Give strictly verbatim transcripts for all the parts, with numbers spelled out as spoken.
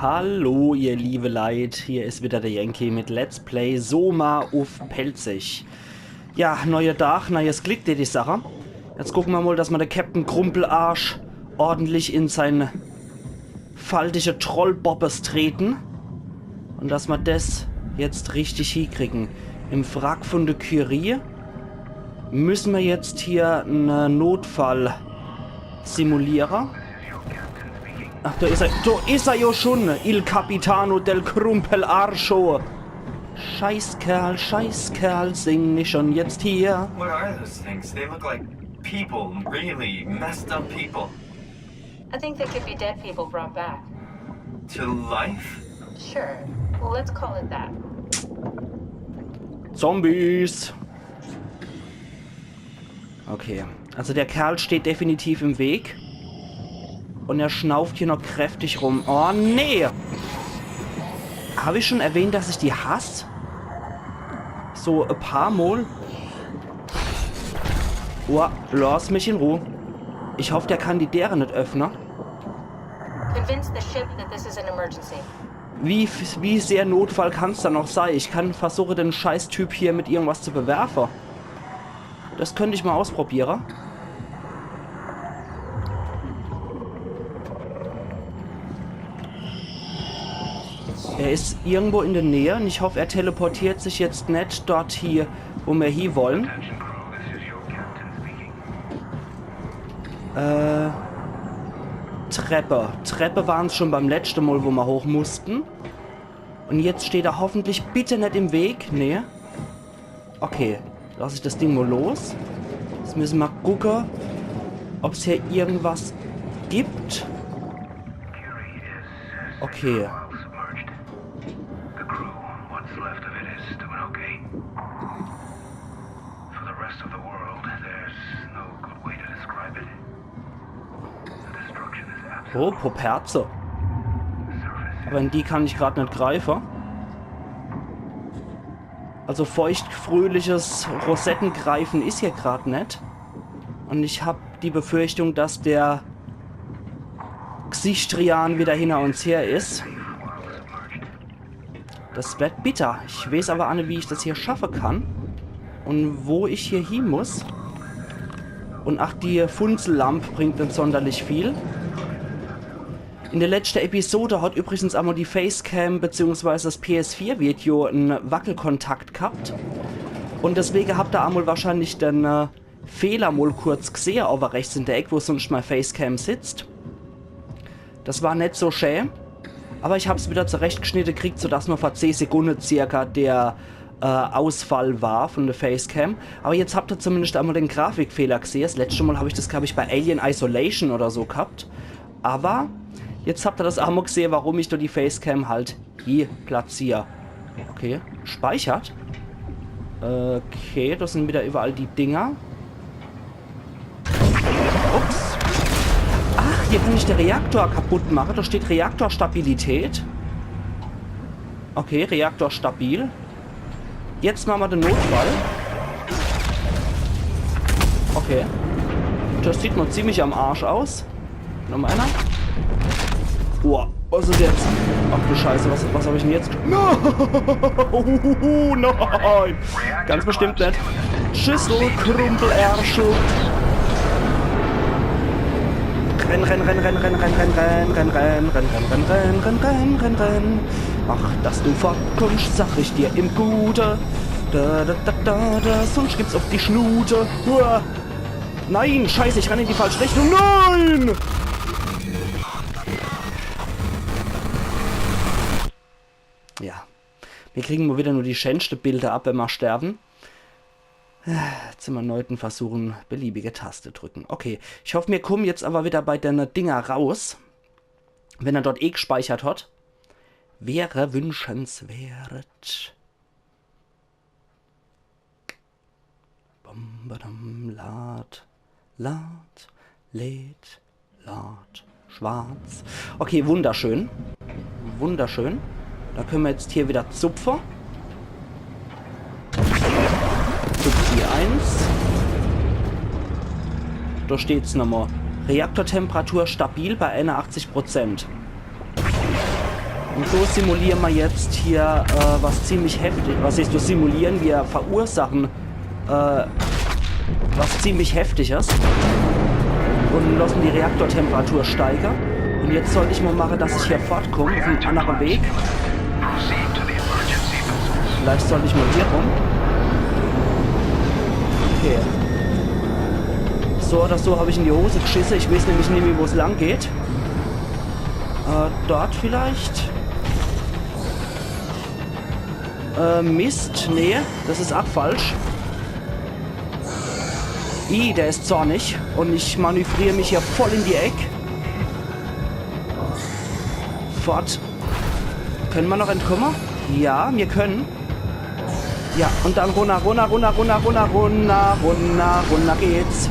Hallo, ihr liebe Leit, hier is wieder der Yankee mit Let's Play Soma uff Pälzisch. Ja, neie Dach, neies Glick, die, die Sache. Jetzt gucke mer mol, dass mer de Captain Krumpelarsch ordentlich in sein faltische Trollbobbes treten. Und dass mer des jetzt richtig hiekriegen. Im Frack von de Curie müsse mer jetzt hier en Notfall simuliere. Ach, do is er, do is er jo schon, Il Capitano del Krumpelarsch. Scheißkerl, Scheißkerl, sin ich schon jetzt hier. What are those things? They look like people, really messed up people. I think they could be dead people brought back. To life? Sure. Well, let's call it that. Zombies. Okay. Also der Kerl steht definitiv im Weg. Und er schnauft hier noch kräftig rum. Oh, nee. Hab ich schon erwähnt, dass ich die hass? So e paar Mol. Oh, lass mich in Ruh. Ich hoff, der kann die Dere net öffne. Convince the ship that this is an emergency. Wie, wie sehr Notfall kann's da noch sei? Ich kann versuche, den Scheißtyp hier mit irgendwas zu bewerfe. Das könnt ich mal ausprobiere. Er is irgendwo in der Nähe und ich hoff, er teleportiert sich jetzt net dort hie, wo mer hie wollen. Äh, Treppe. Treppe waren's schon beim letzte Mol, wo mer hoch mussten. Und jetzt steht er hoffentlich bitte net im Weg. Nee. Okay, lass ich das Ding mol los. Jetzt müsse mer gucke, ob's hier irgendwas gibt. Okay. The crew, what's left of it, is doing okay. For the rest of the world, there's no good way to describe it. The destruction is absolute. Oh, Poperze. Aber in die kann ich grad net greife. Also feuchtfröhliches Rosettengreifen is hier grad net. Und ich hab die Befürchtung, dass der Xichtrian wieder hinter uns her is. Das werd bitter. Ich weeß aber aa net, wie ich das hier schaffe kann. Und wo ich hier hie muss. Und ach, die Funzellamp bringt net sonderlich viel. In der letzte Episode hat übrigens einmal die Facecam beziehungsweise das P S vier Video en Wackelkontakt gehabt. Und deswege habt ihr einmal wahrscheinlich den äh, Fehler mal kurz gesehe, aber rechts in der Eck, wo sonst mei Facecam sitzt. Das war net so schä. Aber ich hab's wieder zurechtgeschnitte kriegt, sodass nur vor zehn Sekunde circa der äh, Ausfall war von der Facecam. Aber jetzt habt ihr zumindest einmal den Grafikfehler gesehe. Das letzte Mal hab ich das, glaub ich, bei Alien Isolation oder so gehabt. Aber jetzt habt ihr das einmal gesehe, warum ich da die Facecam halt hie platzier. Okay, speichert. Okay, das sind wieder überall die Dinger. Ups. Ach, hier kann ich den Reaktor kaputt mache. Da steht Reaktorstabilität. Okay, Reaktor stabil. Jetzt mache mer den Notfall. Okay. Das sieht mal ziemlich am Arsch aus. Nochmal einer. Boah, was is jetzt? Ach du Scheiße, was, was hab ich denn jetzt? No! Nein! Ganz bestimmt net. Tschüssel, Krumpelärsche. Renn, renn, renn, renn, renn, renn, renn, renn, renn, renn, renn, renn, renn, renn, renn, renn, renn, renn, renn. Ach, dass du fortkommst, sag ich dir im Gute. Da, da, da, da, da, sonst gibt's auf die Schnute. Uah. Nein, Scheiße, ich renn in die falsche Richtung. Nein! Ja. Wir kriegen mal wieder nur die schänschte Bilder ab, wenn wir sterben. Zum erneuten Versuchen beliebige Taste drücken. Okay, ich hoffe, mir kommen jetzt aber wieder bei den Dinger raus. Wenn er dort eh gespeichert hat. Wäre wünschenswert. Bam, badam, lad, lad, lädt, lad, schwarz. Okay, wunderschön. Wunderschön. Da können wir jetzt hier wieder zupfen. Zupf die eins. Da steht's nochmal. Reaktortemperatur stabil bei einundachtzig Prozent. Und so simuliere mer jetzt hier äh, was ziemlich heftig. Was heißt, das simulieren? Wir verursachen äh, was ziemlich Heftiges. Und lassen die Reaktortemperatur steigen. Und jetzt sollt ich mal mache, dass ich hier fortkomme, auf en annere Weg. Vielleicht sollt ich mal hier rum. Okay. So oder so hab ich in die Hose geschisse. Ich weiß nämlich nimmi, wo's lang geht. Äh, dort vielleicht? Äh, Mist. Nee, das is ach falsch. Ih, der is zornig. Und ich manövrier mich hier voll in die Eck. Fort. Könne mer noch entkomme? Ja, mir könne. Ja, und dann runner, runner, runner geht's.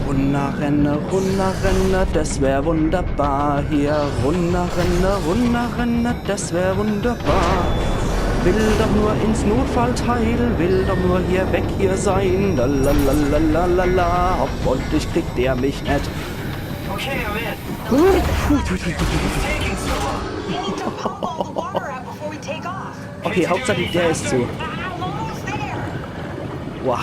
Runner renne, runner renne, das wär wunderbar. Hier runner renne, runner renne, das wär wunderbar. Will doch nur ins Notfallteil, will doch nur hier weg hier sein. La la la la la la la, hopp, und ich krieg der mich net. Okay, I'm in. Taking so long. We need to pump all the water out before we take off. Okay, Hauptsache der is zu. I'm almost there. Boah.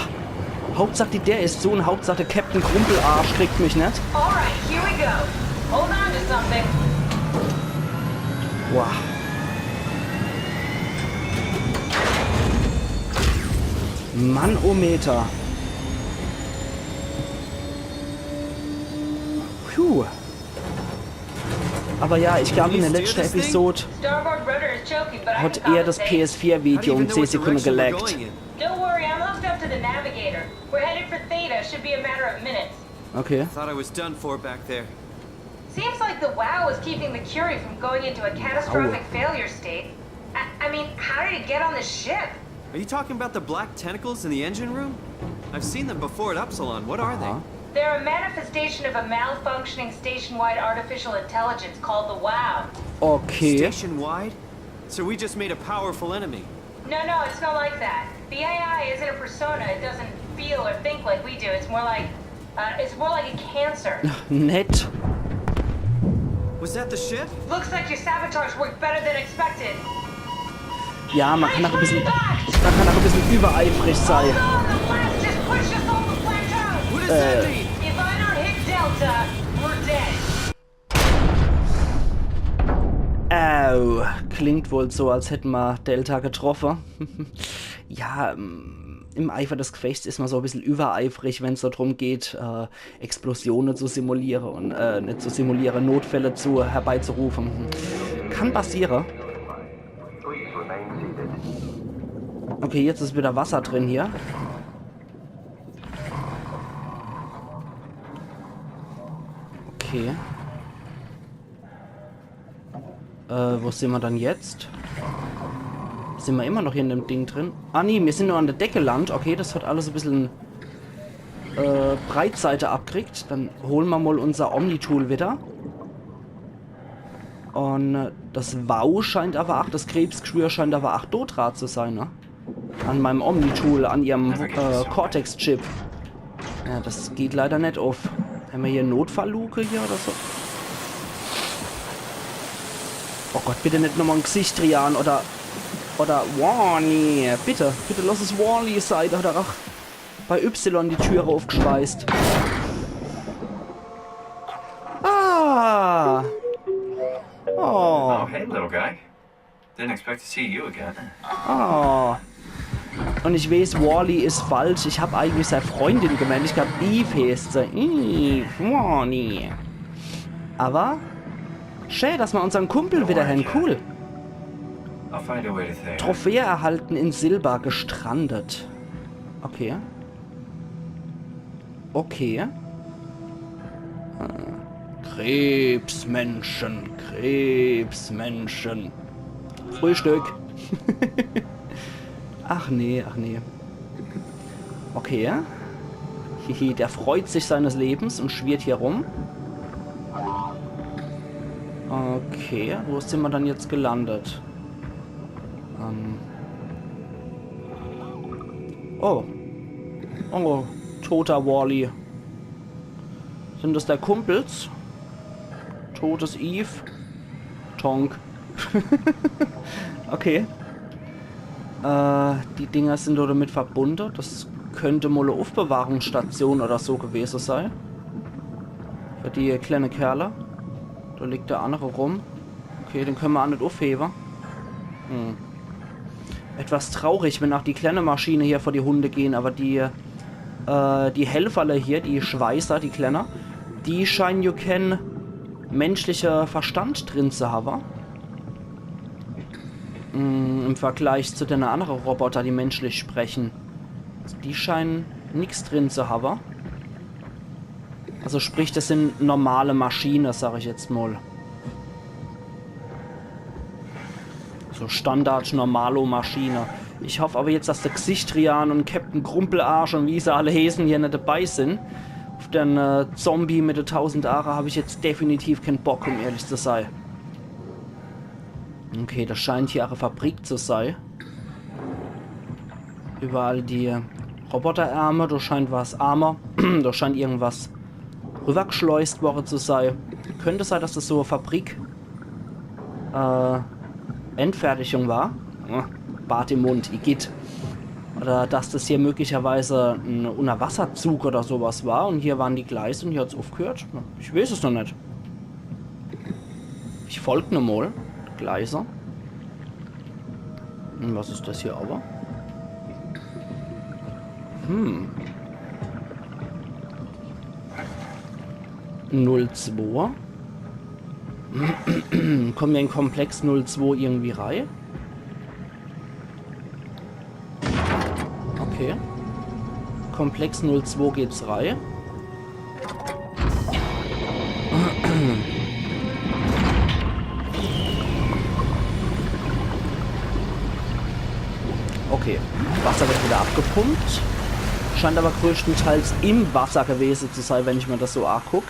Hauptsache der is zu und Hauptsache Captain Krumpelarsch kriegt mich net. All right, here we go. Hold on to something. Boah. Mannometer. Puh. Aber ja, ich glaub, in der letzten Episode hat eher das P S vier Video um zehn Sekunden gelaggt. Don't worry, I'm hooked up to the navigator. We're headed for Theta. Should be a matter of minutes. Okay. Thought I was done for back there. Seems like the wow was keeping the Curie from going into a catastrophic failure state. I, I mean, how did it get on the ship? Are you talking about the black tentacles in the engine room? I've seen them before at Upsilon. What are they? They're a manifestation of a malfunctioning station-wide artificial intelligence called the wow. Okay. Station-wide? So we just made a powerful enemy. No, no, it's not like that. The A I isn't a persona. It doesn't feel or think like we do. It's more like, uh, it's more like a cancer. Nett. Was that the ship? Looks like your sabotage worked better than expected. Ja, man kann auch ein bisschen, man kann auch ein bisschen übereifrig sein. Hold on, the blast just pushed us off the plateau. What does that mean? If I don't hit Delta, we're dead. Au, klingt wohl so, als hätten mer Delta getroffen. Ja, ähm, im Eifer des Gefechts ist man so ein bisschen übereifrig, wenn es so drum geht, äh, Explosione zu simuliere und, äh, nicht zu simuliere, Notfälle zu, herbeizurufen. Hm. Kann passiere. Okay, jetzt ist wieder Wasser drin hier. Okay. Äh, wo sind wir dann jetzt? Sind wir immer noch hier in dem Ding drin? Ah, nee, wir sind noch an der Decke gelandet. Okay, das hat alles ein bisschen, äh, Breitseite abkriegt. Dann holen wir mal unser Omni-Tool wieder. Und, äh, das Wow scheint aber auch, das Krebsgeschwür scheint aber auch dodra zu sein, ne? An meinem Omni-Tool, an ihrem, äh, Cortex-Chip. Ja, das geht leider nicht auf. Haben wir hier Notfallluke hier oder so? Oh Gott, bitte nicht nochmal ein Gesicht, Rian, oder, oder Wally. Bitte, bitte lass es Wally sein, da hat er auch bei Y die Türe aufgeschweißt. Ah! Oh. Oh, hey, little guy. Didn't expect to see you again. Oh. Und ich weiß, Wally ist falsch. Ich hab eigentlich seine Freundin gemeint. Ich glaub, Eve heißt sie. Eve, Wally. Aber schön, dass wir unseren Kumpel wieder haben. Cool. I'll find a way to Theta. Trophäe erhalten in Silber, gestrandet. Okay. Okay. Äh, Krebsmenschen, Krebsmenschen. Frühstück. Ach nee, ach nee. Okay. Hihi, der freut sich seines Lebens und schwirrt hier rum. Okay, wo sind wir dann jetzt gelandet? Ähm. Oh. Oh, toter Wally. Sind das da Kumpels? Totes Eve. Tonk. Okay. Äh, die Dinger sin do damit verbunde. Das könnt mol e Aufbewahrungsstation oder so gewese sei. Für die kleine Kerle. Do liegt der annere rum. Okay, den könne mer aa net aufhewe. Hm. Etwas traurig, wenn aa die kleine Maschine hier vor die Hunde gehn, aber die, äh, die Helferle hier, die Schweißer, die kleine, die scheinen jo kän menschliche Verstand drin zu hawe. Mm, im Vergleich zu dene annere Roboter, die menschlich sprechen. Also die scheinen nix drin zu hawe. Also sprich, das sin normale Maschine, sag ich jetzt mol. So Standard-Normalo-Maschine. Ich hoff aber jetzt, dass der Gsichtrian und Captain Grumpelarsch und wie se alle heeßen hier net dabei sin. Auf den, äh, Zombie mit de tausend Aache hab ich jetzt definitiv kän Bock, um ehrlich zu sei. Okay, das scheint hier e Fabrik zu sei. Überall die Roboterärme, do scheint was Arme, do scheint irgendwas rübergeschleust worre zu sei. Könnt sei, dass das so e Fabrik, äh, Endfertigung war. Äh, Bart im Mund, igitt. Oder dass das hier möglicherweise en Unterwasserzug oder sowas war und hier waren die Gleise und hier hat's aufgehört. Ich weiß es noch net. Ich folg ne mol. Gleise. Hm, was is das hier aber? Hm. Null zwei. Kommen wir in Komplex null zwei irgendwie rei? Okay. Komplex null zwei geht's rei. Okay. Wasser wird wieder abgepumpt. Scheint aber größtenteils im Wasser gewese zu sei, wenn ich mir das so anguck.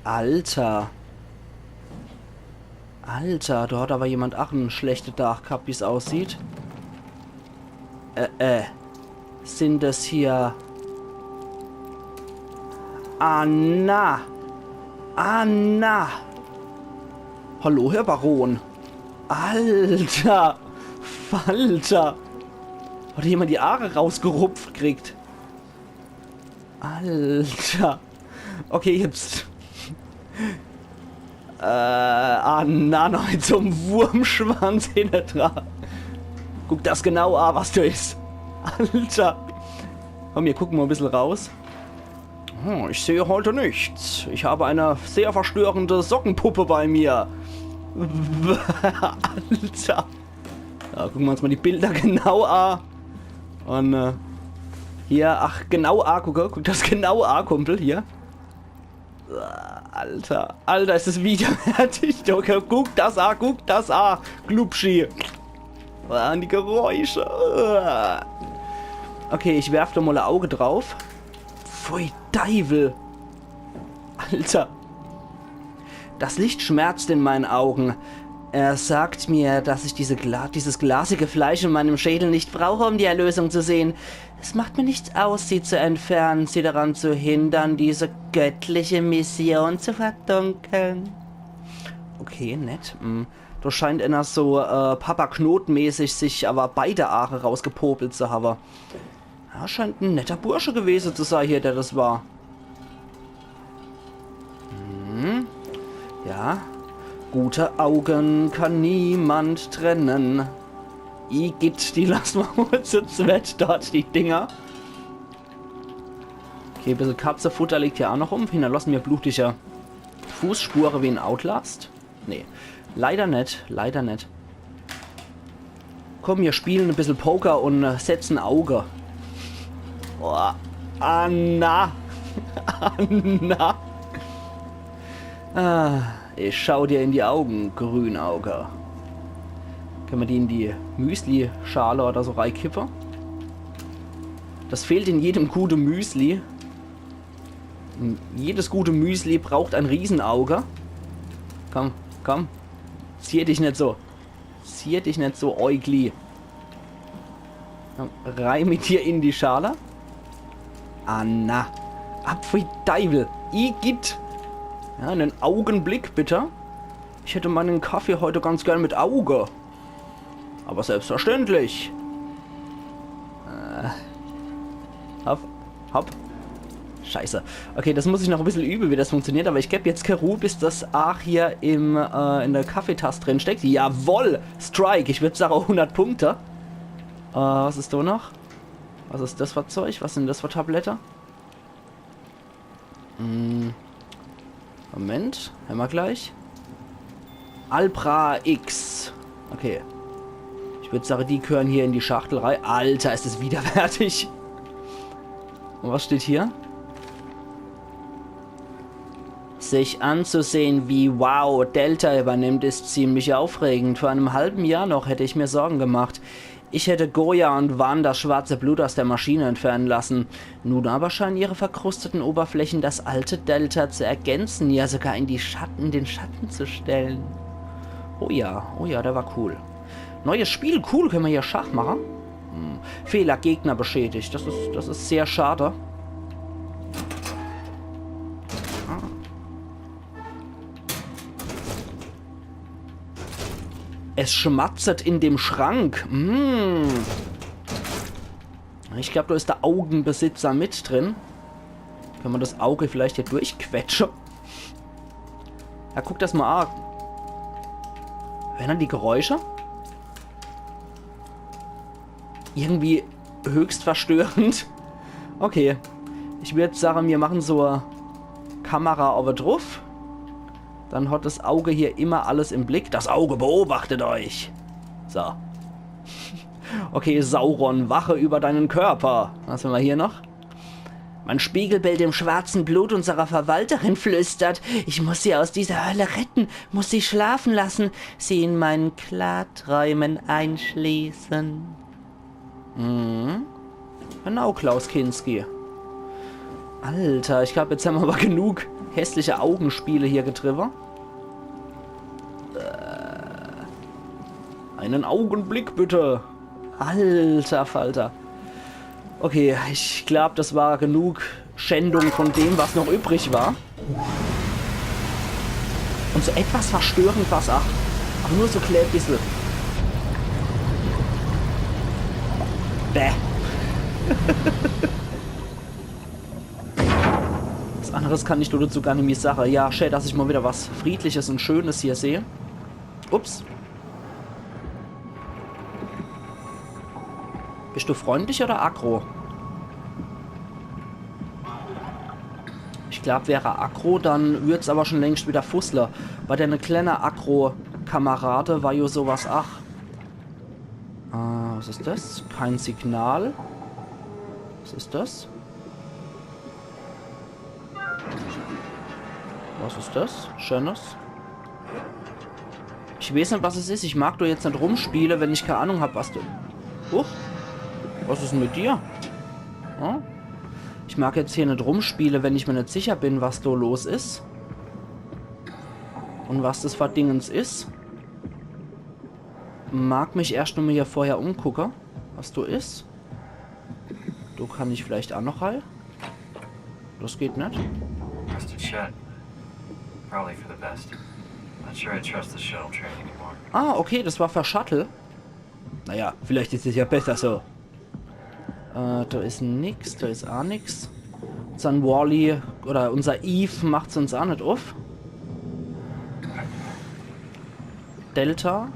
Alter. Alter, do hat aber jemand ach en schlechte Daach gehabt, wie's aussieht. Äh, äh. Sin das hier... Ah, na. Ah, na. Hallo, Herr Baron. Alter. Falter. Hat jemand die Aache rausgerupft kriegt? Alter. Okay, jetzt. Äh, ah, na, noch mit so em Wurmschwanz hinne dra. Guck das genau a, was do is. Alter. Komm, wir gucken mal e bissel raus. Oh, ich sehe heute nichts. Ich habe eine sehr verstörende Sockenpuppe bei mir. Alter. Ja, gucken wir uns mal die Bilder genau a. Und, äh, hier, ach, genau a, guck, guck das genau a, Kumpel, hier. Alter, Alter, ist das widerwärtig. Okay, guck das a, guck das a, Glubschi. Ah, die Geräusche. Okay, ich werf do mal e Auge drauf. Pfui Deiwel. Alter. Das Licht schmerzt in meinen Augen. Er sagt mir, dass ich diese Gla dieses glasige Fleisch in meinem Schädel nicht brauche, um die Erlösung zu sehen. Es macht mir nichts aus, sie zu entfernen, sie daran zu hindern, diese göttliche Mission zu verdunkeln. Okay, nett. Hm. Do scheint einer so, äh, Papa Knot-mäßig sich aber beide Aache rausgepopelt zu haben. Ja, scheint en netter Bursche gewese zu sei hier, der das war. Hm. Ja. Gute Augen kann niemand trennen. Igitt, die lass ma wohl zu zwett dort, die Dinger. Okay, bissel Katzefutter liegt hier auch noch rum. Hinterlassen mir blutige Fußspure wie in Outlast. Nee, leider net, leider net. Komm, wir spielen e bissel Poker und, äh, setzen Auge. Oh, Anna. Anna. Ah, ich schau dir in die Augen, Grünauge. Können wir die in die Müsli-Schale oder so reikippen? Das fehlt in jedem gute Müsli. Jedes gute Müsli braucht ein Riesenauge. Komm, komm. Zier dich net so. Zier dich net so, Äugli. Komm, rein mit dir in die Schale. Anna. Apfel Deiwel. Igitt. Ja, einen Augenblick bitte. Ich hätte meinen Kaffee heute ganz gern mit Auge. Aber selbstverständlich. Äh, hopp, hopp. Scheiße. Okay, das muss ich noch e bissel übe, wie das funktioniert, aber ich geb jetzt kä Ruh, bis das Aach hier im, äh, in der Kaffeetass drin steckt. Jawoll! Strike, ich würd sage, hundert Punkte. Äh, was is do noch? Was is das für Zeug? Was sin das für Tablette? Hm. Moment, hämmer gleich. Alpra X. Okay. Ich würd sage, die gehören hier in die Schachtel rei. Alter, is es widerwärtig. Und was steht hier? Sich anzusehen, wie Wow Delta übernimmt, ist ziemlich aufregend. Vor einem halben Jahr noch hätte ich mir Sorgen gemacht. Ich hätte Goya und Van das schwarze Blut aus der Maschine entfernen lassen. Nun aber scheinen ihre verkrusteten Oberflächen das alte Delta zu ergänzen, ja sogar in die Schatten, den Schatten zu stellen. Oh ja, oh ja, der war cool. Neues Spiel, cool, können wir hier Schach machen. Hm. Fehler, Gegner beschädigt. Das ist, das ist sehr schade. Ah. Es schmatzet in dem Schrank. Mm. Ich glaub, da is der Augenbesitzer mit drin. Kann man das Auge vielleicht hier durchquetschen? Ja, guck das mal an. Hören dann die Geräusche? Irgendwie höchst verstörend. Okay. Ich würd sagen, wir machen so e Kamera owwe druff. Dann hat das Auge hier immer alles im Blick. Das Auge beobachtet euch. So. Okay, Sauron, wache über deinen Körper. Was haben wir hier noch? Mein Spiegelbild im schwarzen Blut unserer Verwalterin flüstert. Ich muss sie aus dieser Hölle retten, muss sie schlafen lassen, sie in meinen Klarträumen einschließen. Mhm. Genau, Klaus Kinski. Alter, ich glaub, jetzt haben wir aber genug hässliche Augenspiele hier getrieben. Äh, einen Augenblick bitte. Alter Falter. Okay, ich glaub, das war genug Schändung von dem, was noch übrig war. Und so etwas verstörend war's auch. Aber nur so klä bissel. Bäh. Was anderes kann ich dazu gar nimmi sache. Ja, schä, dass ich mal wieder was Friedliches und Schönes hier sehe. Ups. Bist du freundlich oder aggro? Ich glaub, wär er aggro, dann würd's aber schon längst wieder fussle. Bei dene kleine Aggro-Kamerade war jo sowas, ach. Äh, was is das? Kein Signal. Was is das? Was is das? Schönes. Ich weeß net, was es is. Ich mag do jetzt net rumspiele, wenn ich kei Ahnung hab, was do... Huch. Was is denn mit dir? Ja? Ich mag jetzt hier net rumspiele, wenn ich mir net sicher bin, was do los is. Und was das für Dingens is. Mag mich erscht nochmal hier vorher umgucke, was do is. Do kann ich vielleicht auch noch rei. Das geht net. Mister Chen. Probably for the best. Not sure I trust the shuttle train anymore. Ah, okay, das war für Shuttle. Naja, vielleicht is es ja besser so. Äh, do is nix, do is auch nix. Unser Wally oder unser Eve macht's uns auch net uff. Delta,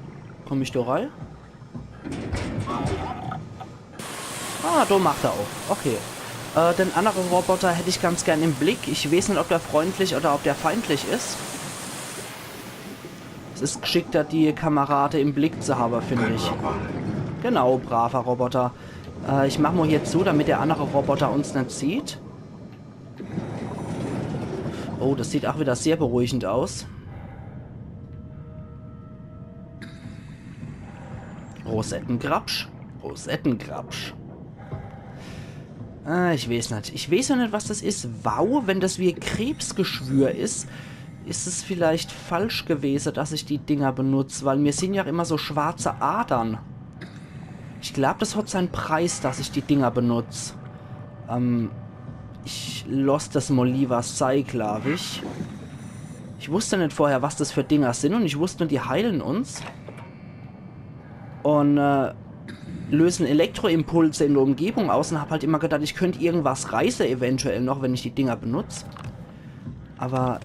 komm ich do rei? Ah, do macht er uff. Okay. Äh, den annere Roboter hätt ich ganz gern im Blick. Ich weeß net, ob der freundlich oder ob der feindlich is. Es is gschickter, die Kamerade im Blick zu habe, find ich. Genau, braver Roboter. Äh, ich mach mal hier zu, damit der annere Roboter uns net sieht. Oh, das sieht auch wieder sehr beruhigend aus. Rosettengrapsch. Rosettengrapsch. Ah, ich weeß net. Ich weeß ja net, was das is. Wow, wenn das wie Krebsgeschwür is, is es vielleicht falsch gewese, dass ich die Dinger benutz, weil mir sehn ja immer so schwarze Adern. Ich glaub, das hat sein Preis, dass ich die Dinger benutz. Ähm, ich Loss des Molivers sei, glaub ich. Ich wusst net vorher, was des für Dinger sin, un ich wusst nur, die heilen uns. Un äh, lösen Elektroimpulse in der Umgebung aus un hab halt immer gedacht, ich könnt irgendwas reiße eventuell noch, wenn ich die Dinger benutz. Aber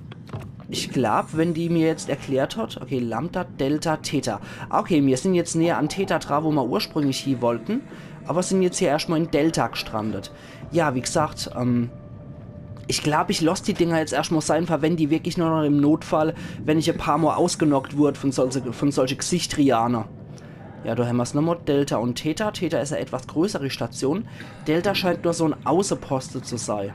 ich glaub, wenn die mir jetzt erklärt hat, okay, Lambda, Delta, Theta. Ah, okay, mir sin jetzt näher an Theta dra, wo mir ursprünglich hie wollten, aber sin jetzt hier erscht mal in Delta gestrandet. Ja, wie gesagt, ähm, ich glaub, ich loss die Dinger jetzt erscht mal sein, verwend die wirklich nur noch im Notfall, wenn ich e paar Mal ausgenockt wurd von solche, von solche Gesichtriane. Ja, do hämmer's nochmal. Delta un Theta. Theta is e etwas größere Station. Delta scheint nur so'n Außeposte zu sei.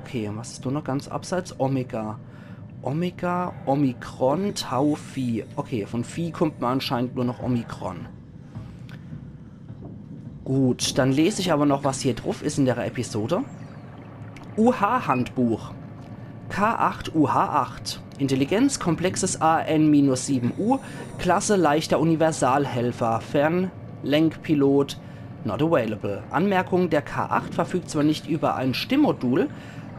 Okay, un was is do noch ganz abseits? Omega. Omega, Omikron, Tau, Phi. Okay, von Phi kommt mir anscheinend nur noch Omikron. Gut, dann les ich aber noch, was hier druff is in der Episode. U H-Handbuch. K acht U H acht. Intelligenz, komplexes A N minus sieben U, Klasse leichter Universalhelfer, Fernlenkpilot, not available. Anmerkung, der K acht verfügt zwar nicht über ein Stimmmodul,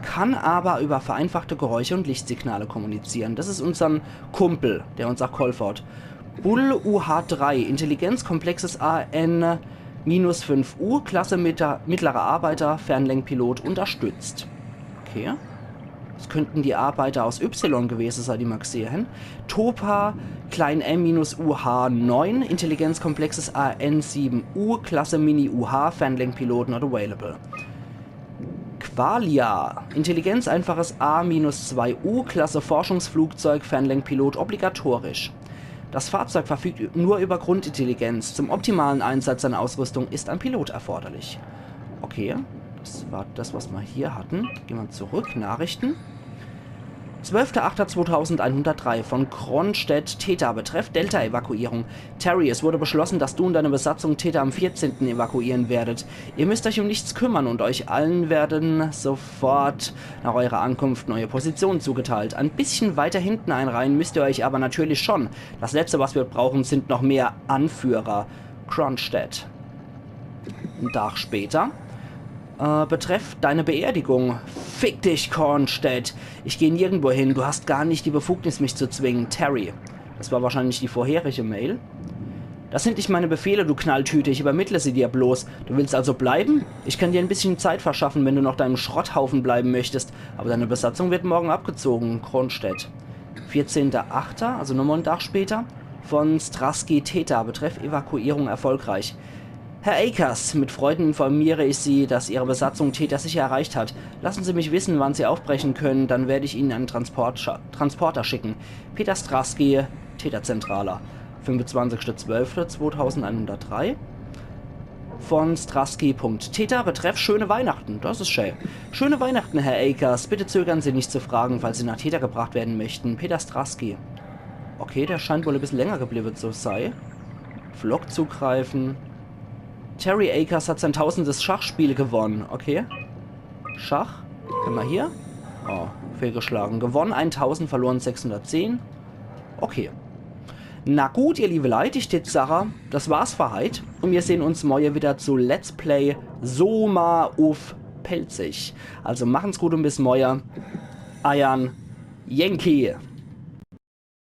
kann aber über vereinfachte Geräusche und Lichtsignale kommunizieren. Das is unsern Kumpel, der uns ach geholfe hat. Bull U H drei, Intelligenz, komplexes A N minus fünf U, Klasse mitter-, mittlerer Arbeiter, Fernlenkpilot, unterstützt. Okay. Das könnten die Arbeiter aus Y gewese sei, die mer gesehe hen. Topa, klein M minus U H neun, Intelligenz, komplexes A N sieben U, Klasse Mini U H, Fernlenkpilot not available. Qualia, Intelligenz, einfaches A minus zwei U, Klasse Forschungsflugzeug, Fernlenkpilot, obligatorisch. Das Fahrzeug verfügt nur über Grundintelligenz. Zum optimalen Einsatz seiner Ausrüstung ist ein Pilot erforderlich. Okay, das war das, was mer hier hatten. Gehn mer zurück. Nachrichten. Zwölfter achter zweitausendeinhundertdrei, von Kronstedt, Theta, betreff Delta-Evakuierung. Terry, es wurde beschlossen, dass du und deine Besatzung Theta am vierzehnten evakuieren werdet. Ihr müsst euch um nichts kümmern und euch allen werden sofort nach eurer Ankunft neue Positionen zugeteilt. Ein bisschen weiter hinten einreihen müsst ihr euch aber natürlich schon. Das Letzte, was wir brauchen, sind noch mehr Anführer. Kronstedt. En Tag später. Äh, betreff deine Beerdigung. Fick dich, Kronstedt. Ich geh nirgendwo hin. Du hast gar nicht die Befugnis, mich zu zwingen. Terry. Das war wahrscheinlich die vorherige Mail. Das sind nicht meine Befehle, du Knalltüte. Ich übermittle sie dir bloß. Du willst also bleiben? Ich kann dir ein bisschen Zeit verschaffen, wenn du noch deinem Schrotthaufen bleiben möchtest. Aber deine Besatzung wird morgen abgezogen. Kronstedt. Vierzehnter achter, also nochmal en Tag später. Von Strasky, Theta, betreff Evakuierung erfolgreich. Herr Akers, mit Freuden informiere ich Sie, dass Ihre Besatzung Theta sicher erreicht hat. Lassen Sie mich wissen, wann Sie aufbrechen können, dann werde ich Ihnen einen Transport scha-, Transporter schicken. Peter Strasky, Theta-Zentraler. Fünfundzwanzigster zwölfter zweitausendeinhundertdrei. Von Strasky Punkt Theta, betreff schöne Weihnachten. Das is schön. Schöne Weihnachten, Herr Akers. Bitte zögern Sie nicht zu fragen, falls Sie nach Theta gebracht werden möchten. Peter Strasky. Okay, der scheint wohl e bissel länger gebliwwe zu sei. Flock zugreifen. Terry Akers hat sein tausendstes Schachspiel gewonnen. Okay. Schach. Kenne mer hier. Oh, fehlgeschlagen. Gewonnen eintausend, verloren sechshundertzehn. Okay. Na gut, ihr liewe Leit, ich tät sache, das war's für heit. Un mir sehn uns morje wieder zu Let's Play Soma uff Pälzisch. Also machen's gut un bis morje. Eiern Yankee.